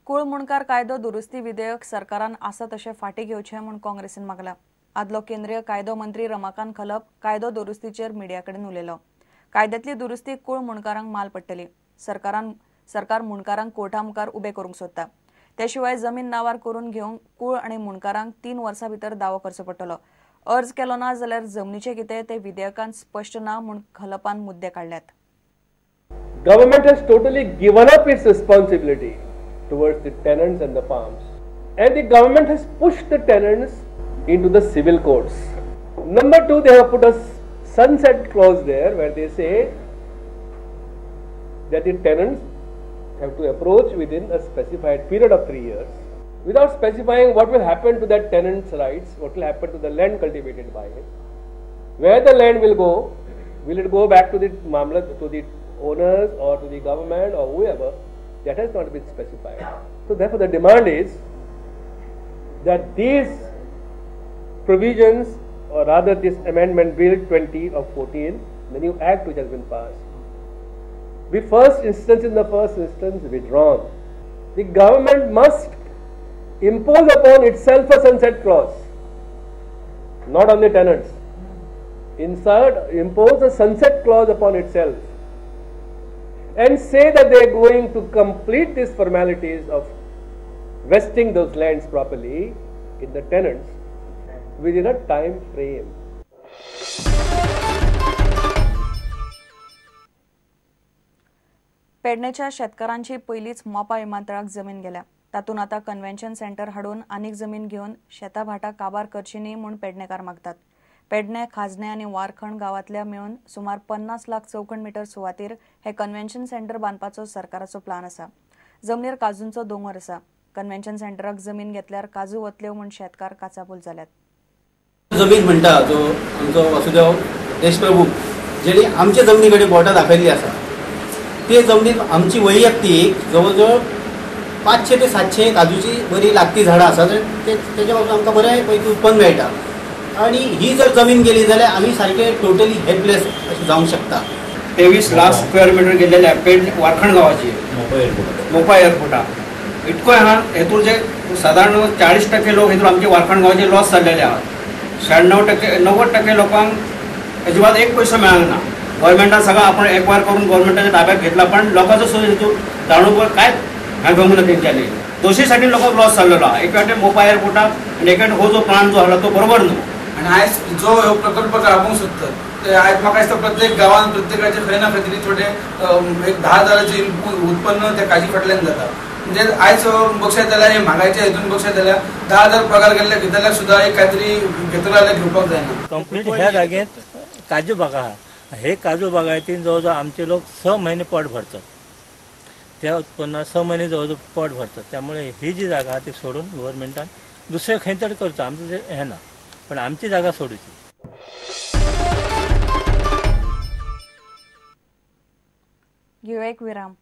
कुळ मुणकार कायदो दुरुस्ती विधेयक सरकारान आसा तशें फाटीं घेवचें म्हूण काँग्रेसीन मागला. आदलो केंद्रीय कायदो मंत्री रमाकांत खलप कायदो दुरुस्तीचेर मिडिया कडेन उलयलो. कायद्यांतली दुरुस्ती कुळ मुणकारांक माल पडटली. सरकार मुणकारांक कोर्टा मुखार उबे करूंक सोदता. ते शिवाय जमीन नावार करून घेवंक कुळ आनी मुणकारांक 3 वर्सां भितर दावो करचो पडटलो. अर्ज केलो ना जाल्यार जमनीचें कितें तें विधेयकान स्पश्ट ना म्हूण खलपान मुद्दे काडल्यात. Government has totally given up its responsibility towards the tenants and the farms, and the government has pushed the tenants into the civil courts. Number 2, they have put a sunset clause there where they say that the tenants have to approach within a specified period of 3 years, without specifying what will happen to that tenant's rights, what will happen to the land cultivated by him, where the land will go, will it go back to the mamlat, to the owners or to the government or whoever, that has not been specified. So therefore the demand is that these provisions, or rather this amendment bill 20 of 14, the new act which has been passed, be first instance in the first instance withdrawn. The government must impose upon itself a sunset clause, not on the tenants. Impose a sunset clause upon itself and say that they are going to complete these formalities of vesting those lands properly in the tenants within a time frame. पेडणेच्या शेतकारांची पयलींच मोपा विमानतळाक जमीन गेल्या. तातूंत आतां convention centre हाडून आनीक जमीन घेवन शेतां भाटां काबार करची न्ही म्हूण पेडणेकार मागतात. पेडणे, खाजणे आनी वारखंड गांवांतल्या मेळून सुमार 50 लाख चौखण मिटर सुवातेर हे कन्व्हेन्शन सेंटर बांदपाचो सरकाराचो प्लान आसा. जमनीर काजूंचो दोंगर आसा. कन्व्हेन्शन सेंटराक जमीन घेतल्यार काजू वतल्यो म्हूण शेतकार काचाबूल जाल्यात. जमीन म्हणटा जो आमचो वासुदेव देशप्रभू जेणी आमच्या जमनी कडेन बोटां दाखयल्ली आसा, ते जमनीत आमची वैयक्तीक जवळ जवळ 500 ते 700 काजूची बरी लागती झाडां आसा, तेच्या बाबतींत आमकां बरें पैकी उत्पन्न मेळटा. आनी ही जर जमीन गेली जाल्यार आमी सारके टोटली हेल्पलेस अशें जावंक शकता. 23 लाख स्क्वेअर मिटर गेल्लेले पेड वारखंड गांवाची मोपा एअरपोर्टाक इतको आहा. हेतून जे सादारण 40% लोक हेतून आमचे वारखंड गांवाचे लॉस जाल्लेले आहात. 96% 90% लोकांक अजिबात एक पयसो मेळना. गव्हर्मेंटान सगळं आपण एकवार करून गव्हर्मेंटाच्या ताब्यात घेतला, पण लोकांचो सुद्दां हेतून जाणून कांयच हें घेवंक ना. तेंच्यांनी दोशीसाठी लोकांक लॉस जाल्लेलो आहा. एक वाटे मोपा एअरपोर्टाक आनी एक वाटे हो जो प्लान जो आहा तो बरोबर न्हू. आनी आयज जो हो प्रकल्प राबोवंक सोदतात ते आयज म्हाका दिसता प्रत्येक गांवांत प्रत्येकाचे खंय ना खंय तरी थोडे एक 10 हजाराचे उत्पन्न त्या काजी फाटल्यान जाता. म्हणजे आयज बघशात जाल्यार हे म्हागायच्या हेतून बघशात जाल्यार 10,000 पगार गेल्ले घेतल्यार सुद्दां एक कांय तरी घेतलो जाल्यार घेवपाक जायना. कंप्लीट ह्या जागेंत काजू बागा आहा. हे काजू बागायतीन जवळ जवळ आमचे लोक 6 महिने पोट भरतात. त्या उत्पन्नात 6 महिने जवळ जवळ पोट भरतात. त्यामुळे ही जी जागा आहा ती सोडून गव्हर्मेंटान दुसरे खंय तरी करचो, आमचें हें ना, पण आमची जागा सोडूची. घेवया एक विराम.